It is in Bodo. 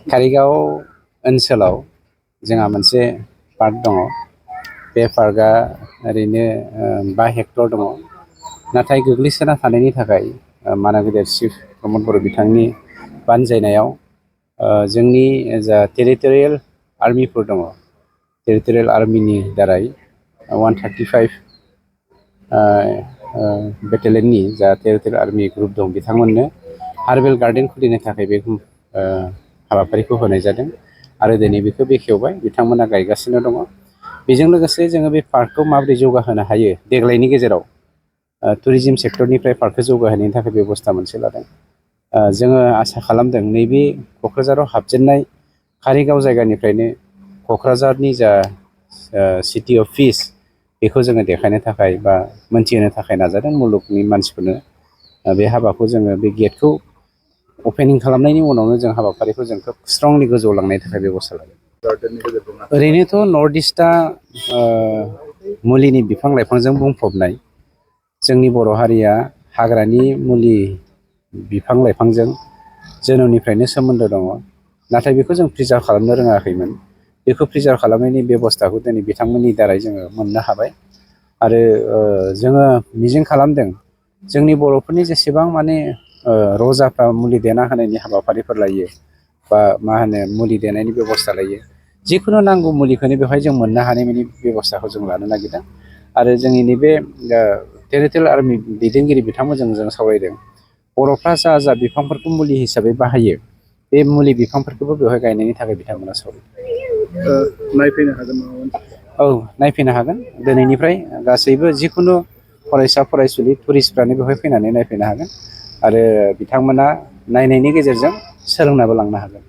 कारिगाव ओनसोलाव जोंहा मोनसे पार्क दङ। बे पार्कआ ओरैनो 5 हेक्टर दङ। नाथाय गोग्लैसोना थानायनि थाखाय मानगोदेर चिफ प्रमद बर' बिथांनि बानजायनायाव जोंनि जा टेरिटरियेल आर्मिफोर दङ, टेरिटरियेल आर्मिनि दारै 135 बेटेलियननि जा टेरिटरियेल आर्मि ग्रुप दं बिथांमोननो हार्बेल गार्डेन खुलिनो थाखाय बे हाबाफारिखौ होनाय जादों आरो दिनै बेखौ बेखेवबाय, बिथांमोना गायगासिनो दङ। बेजों लोगोसे जोङो बे पार्कखौ माबोरै जौगाहोनो हायो देग्लायनि गेजेराव टुरिजिम सेक्टरनिफ्राय पार्कखौ जौगाहोनायनि थाखाय बेबस्था मोनसे लादों। जोङो आसा खालामदों नैबे क'क्राझाराव हाबजेननाय कारिगाव जायगानिफ्रायनो क'क्राझारनि जा सिटि अफ पिस बेखौ जोङो देखायनो थाखाय बा मोनथिहोनो थाखाय नाजादों मुलुगनि मानसिफोरनो। बे हाबाखौ जोङो बे गेटखौ अपेनिं खालामनायनि उनावनो जों हाबाफारिखौ जों खोब स्ट्रंलि गोजौआव लांनायनि थाखाय बेबस्था लादों। ओरैनोथ' नर्थ इस्टआ मुलिनि बिफां लाइफांजों बुंफबनाय। जोंनि बर' हारिया हाग्रानि मुलि बिफां लाइफांजों जोनोमनिफ्रायनो सोमोन्दो दङ। नाथाय बेखौ जों प्रिजार्भ खालामनो रोङाखैमोन। बेखौ प्रिजार्भ खालामनायनि बेबस्थाखौ दिनै बिथांमोननि दारै जोङो मोननो हाबाय। आरो जोङो मिजिं खालामदों जोंनि बर'फोरनि जेसेबां माने रजाफ्रा मुलि देना होनायनि हाबाफारिफोर लायो बा मुलि देनायनि बेबस्था लायो, जिखुनु नांगौ मुलिखौनो बेवहाय जों मोननो हानायनि बेबस्थाखौ जों लानो नागिरदों। आरो जोंनि नैबे टेरिटरियेल आर्मि दैदेनगिरि बिथांमोनजों जों सावरायदों बर'फ्रा जा बिफांफोरखौ मुलि हिसाबै बाहायो बे मुलि बिफांफोरखौबो बेवहाय गायनायनि थाखाय बिथांमोना सावरायदों। नायफैनो हागोन नामा? औ, नायफैनो हागोन। दिनैनिफ्राय गासैबो जिखुनु फरायसा फरायसुलि टुरिस्टफ्रानो बेवहाय फैनानै नायफैनो हागोन आरो बिथांमोना नायनायनि गेजेरजों सोलोंनाबो लांनो हागोन।